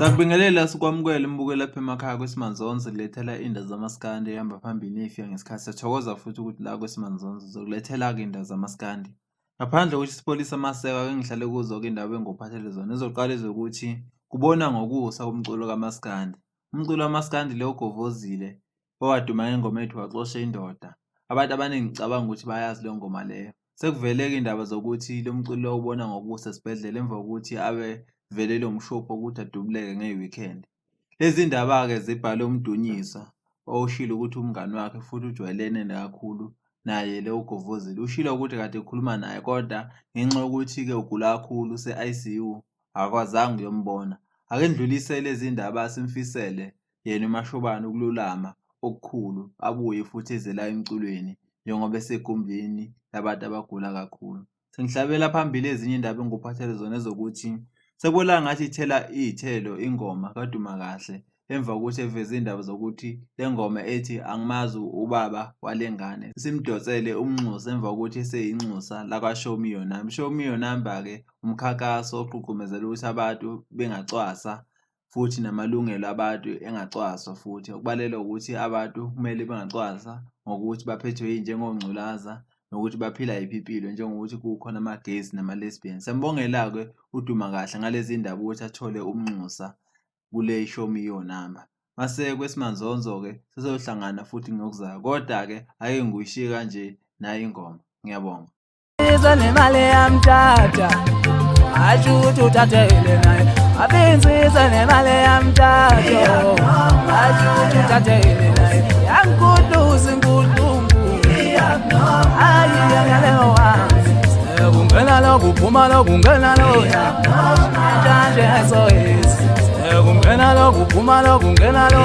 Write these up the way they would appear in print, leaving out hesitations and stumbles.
Siyakubingelela sikwamukele mbukeli lapha emakhaya kweSimanzonzo kulethela iy'ndaba zamaskandi ehamba phambili ney'fika ngesikhathi. Siyathokoza futhi ukuthi la kweSimanzonzo sizokulethela-ke iy'ndaba zamaskandi. Ngaphandle kokuthi sipholise amaseko ake ngihlale kuzo-ke iy'ndaba engikuphathele zona. Ezokuqala ezokuthi kubona ngokusa umculo kamaskandi. Umculo kamaskandi lo ogovozile owaduma ngengoma ethi Waxosha Indoda. Abantu abaningi ngicabanga ukuthi bayazi leyo ngoma leyo. Sekuvele-ke iy'ndaba zokuthi lo mculi lo ubona ngokusa esibhedlela emva kokuthi abe velelwe umshophi wokuthi adubuleke nge-weekend. Lezi ndaba-ke zibhalwe uMdunyiswa oshilo ukuthi umngani wakhe futhi ujwayelene kakhulu naye lo uGovozile. Ushilo ukuthi kade ekhuluma naye kodwa ngenxa yokuthi-ke ugula kakhulu use-I_C_U akakwazanga ukuyombona. Ake ndlulise lezi ndaba simfisele yena uMashobane ukululama okukhulu abuye futhi eze la emculweni njengoba esegumbini labantu abagula kakhulu. Sengihlabela phambili ezinye indaba engikuphathele zona ezokuthi sekubonakala ngathi ithela iy'thelo ingoma kaDumakahle emva kokuthi eveze iy'ndaba zokuthi le ngoma ethi angimazi ubaba wale ngane isimdonsele umnxusa emva kokuthi eseyinxusa lakwa-Show Me Your Number. I-Show Me Your Number-ke umkhankaso ogqugqumezela ukuthi abantu bengacwasa futhi namalungelo abantu engacwaswa futhi okubalelwa ukuthi abantu kumele bengacwasa ngokuthi baphethwe yini njengongculaza nokuthi baphila yiphi impilo njengokuthi kukhona ama-gays nama-lesbian. Siyambongela-ke uDumakahle ngalezi ndaba ukuthi athole umnxusa kule Show Me Your Number. Mase kwesimanzonzo-ke sizohlangana futhi ngokuzayo kodwa-ke ake ngiyishiye kanje nayi ingoma. Ngiyabonga. Iza nemali yamthatha asho ukuthi uthathele naye abinsizwa nemali yamthatha asho ukuthi uthathele naye yangikhutluza inkulungu ayi yangaleyo wami kungena lo kuphuma lo kungena lo shintsha nje soyizi kungena lo kuphuma lo kungena lo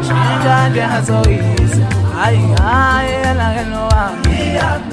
shintsha nje soyizi hayi hayi yena ke no wami.